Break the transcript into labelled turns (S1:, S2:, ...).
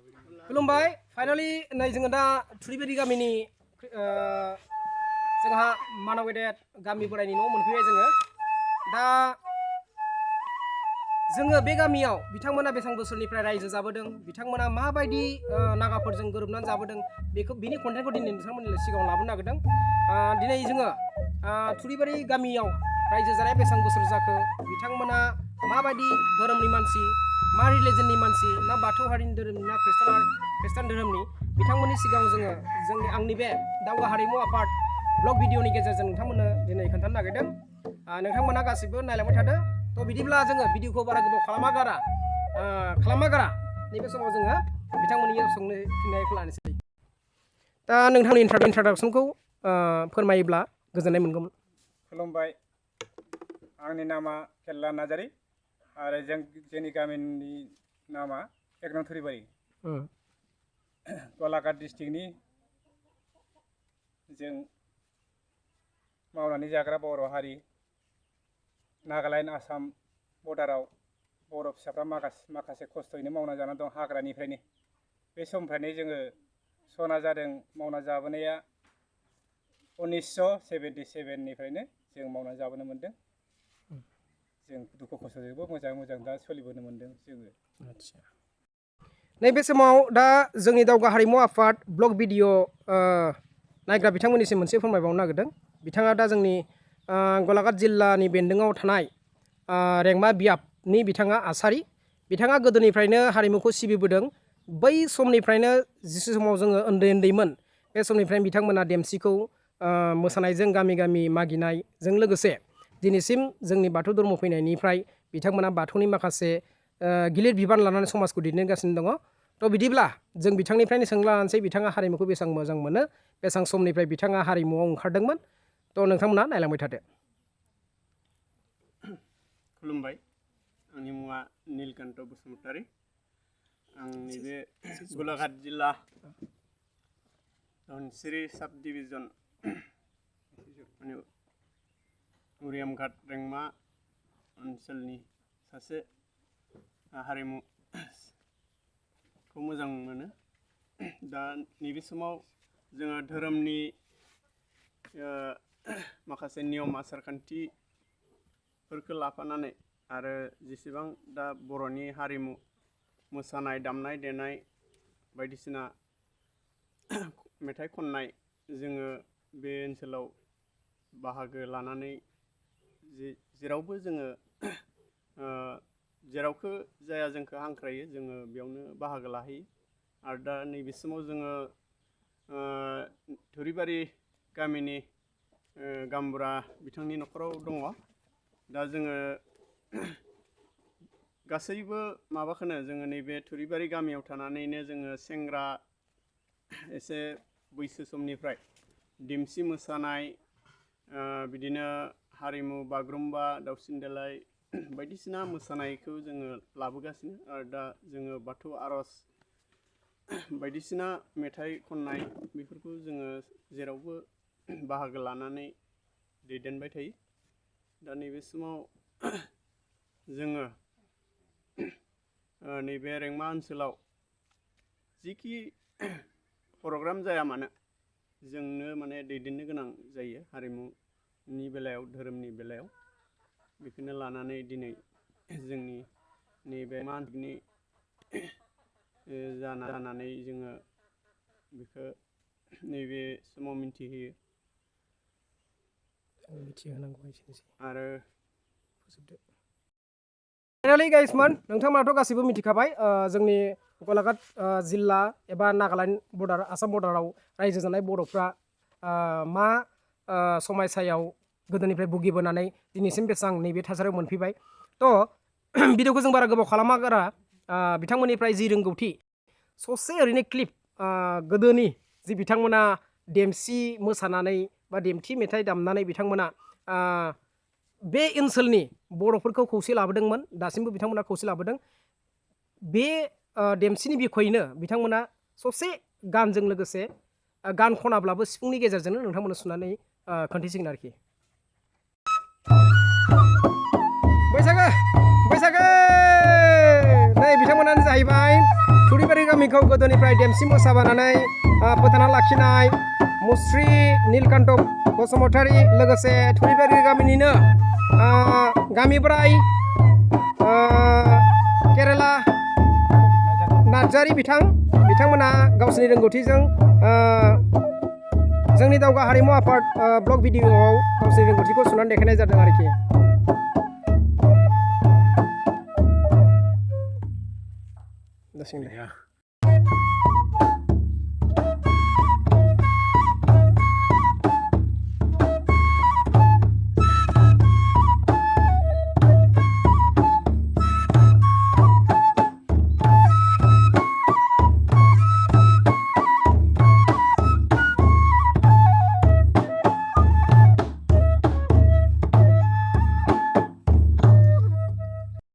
S1: खुलुमबाय फाइनालि नै जोङो दा थुरिबारि गामिनि जोंहा मानाव गेदेर गामि बोरायनि न' मोनफैबाय जोङो बे गामियाव बिथांमोना बेसेबां बोसोरनिफ्राय रायजो जाबोदों बिथांमोना माबायदि नागाफोरजों गोरोबनानै जाबोदों बिनि कन्टेन्टखौ दिनै नोंथांमोननि सिगाङाव लाबोनो नागिरदों दिनै जोङो थुरिबारि गामियाव रायजो जानाया बेसेबां बोसोर जाखो बिथांमोना माबायदि धोरोमनि मानसि मा रिलिजननि मानसि ना बाथौ हारिनि धोरोमनि ना खृष्टान धोरोमनि बिथांमोननि सिगाङाव जोङो आंनि बे दावगा हारिमु आफाद ब्लग भिडिअनि गेजेरजों नोंथांमोननो दिनै खोन्थानो नागिरदों नोंथांमोना गासिबो नायलांबाय थादो थ' बिदिब्ला जोङो भिडिअखौ बारा गोबाव खालामागारा नैबे समाव जोङो बिथांमोननि सोंनो फिननायखौ लानोसै दा नोंथांनि इन्ट्रडाक्सनखौ फोरमायोब्ला गोजोननाय मोनगौमोन।
S2: खुलुमबाय आंनि नामा केल्ला नार्जारी आरो जोंनि गामिनि नामा 1 नं थुरिबारि गलाघाट डिस्ट्रिक्टनि जों मावनानै जाग्रा बर' हारि नागालेण्ड आसाम बर्डाराव बर' फिसाफ्रा माखासे खस्थ'यैनो मावना जानानै दं हाग्रानिफ्रायनो बे समनिफ्रायनो जोङो सना जादों मावना जाबोनाया 1977 निफ्रायनो जों मावना जाबोनो मोन्दों जों दुखु खस्थ'जोंबो मोजां दा सोलिबोनो मोन्दों जोङो।
S1: नैबे समाव दा जोंनि दावगा हारिमु आफाद ब्लग भिडिअ नायग्रा बिथांमोननिसिम मोनसे फोरमायबावनो नागिरदों बिथाङा दा जोंनि गलाघाट जिल्लानि बेन्दोङाव थानाय रेंमा बियाबनि बिथाङा आसारि बिथाङा गोदोनिफ्रायनो हारिमुखौ सिबिबोदों बै समनिफ्रायनो जिसु समाव जोङो उन्दैमोन बे समनिफ्रायनो बिथांमोना देमसिखौ मोसानायजों गामि मागिनायजों लोगोसे दिनैसिम जोंनि बाथौ धर्म फैनायनिफ्राय बिथांमोना बाथौनि माखासे गिलिर बिबान लानानै समाजखौ दैदेनगासिनो दङ थ' बिदिब्ला जों बिथांनिफ्रायनो सोंलांनोसै बिथाङा हारिमुखौ बेसेबां मोजां मोनो बेसेबां समनिफ्राय बिथाङा हारिमुआव ओंखारदोंमोन थ' नोंथांमोना नायलांबाय थादो।
S3: खुलुमबाय आंनि मुङा नीलकान्त बसुमतारी आंनि बे गलाघाट जिल्ला धनसिरि साब डिभिजन उरियामघाट रेंमा ओनसोलनि सासे हारिमुखौ मोजां मोनो दा नैबे समाव जोङो धोरोमनि माखासे नियम आसारखान्थिफोरखौ लाफानानै आरो जेसेबां दा बर'नि हारिमु मोसानाय दामनाय देनाय बायदिसिना मेथाइ खननाय जोङो बे ओनसोलाव बाहागो लानानै जेरावबो जोङो जेरावखो जाया जोंखौ हांख्रायो जोङो बेयावनो बाहागो लाहैयो आरो दा नैबे समाव जोङो थुरिबारि गामिनि गामबुरा बिथांनि न'खराव दङ दा जोङो गासैबो माबाखौनो जोङो नैबे थुरिबारि गामियाव थानानैनो जोङो सेंग्रा एसे बैसो समनिफ्राय देमसि मोसानाय बिदिनो हारिमु बागुरुम्बा दावसिन देलाय बायदिसिना मोसानायखौ जोङो लाबोगासिनो आरो दा जोङो बाथौ आर'ज बायदिसिना मेथाइ खननाय बेफोरखौ जोङो जेरावबो बाहागो लानानै दैदेनबाय थायो दा नैबे समाव जोङो नैबे रेंमा ओनसोलाव जिखि प्रग्राम जाया मानो जोंनो माने दैदेननो गोनां जायो हारिमुनि बेलायाव धोरोमनि बेलायाव बेखौनो लानानै दिनै जोंनि नैबे मानसिनि जानानै जोङो बेखौ नैबे समाव मिथिहोयो आरो
S1: फाइनालि गाइसमोन नोंथांमोनाथ' गासैबो मिथिखाबाय जोंनि गलाघाट जिल्ला एबा नागालेण्ड बर्डार आसाम बर्डाराव रायजो जानाय बर'फ्रा मा समायसायाव गोदोनिफ्राय भुगिबोनानै दिनैसिम बेसेबां नैबे थासारियाव मोनफैबाय थ' भिडिअखौ जों बारा गोबाव खालामागारा बिथांमोननिफ्राय जि रोंगौथि ससे ओरैनो क्लिप गोदोनि जि बिथांमोना देमसि मोसानानै बा देमथि मेथाइ दामनानै बिथांमोना बे ओनसोलनि बर'फोरखौ खौसे लाबोदोंमोन दासिमबो बिथांमोना खौसे लाबोदों बे देमसिनि बिखयैनो बिथांमोना ससे गानजों लोगोसे गान खनाब्लाबो सिफुंनि गेजेरजोंनो नोंथांमोननो सुनानै खोन्थिसिगोन आरोखि। बैसागो नै बिथांमोनानो जाहैबाय थुरिबारि गामि हारिमुनिखौ गोदोनिफ्राय देमसि मोसाबानानै फोथांना लाखिनाय मुस्रि नीलकान्त बसुमतारी लोगोसे थुरिबारि गामिनिनो गामि बोराइ केरेला नार्जारी बिथांमोना गावसोरनि रोंगौथिजों जोंनि दावगा हारिमु आफाद ब्लग भिडिअआव गावसोरनि रोंगौथिखौ सुनानै देखायनाय जादों आरोखि। दसेनो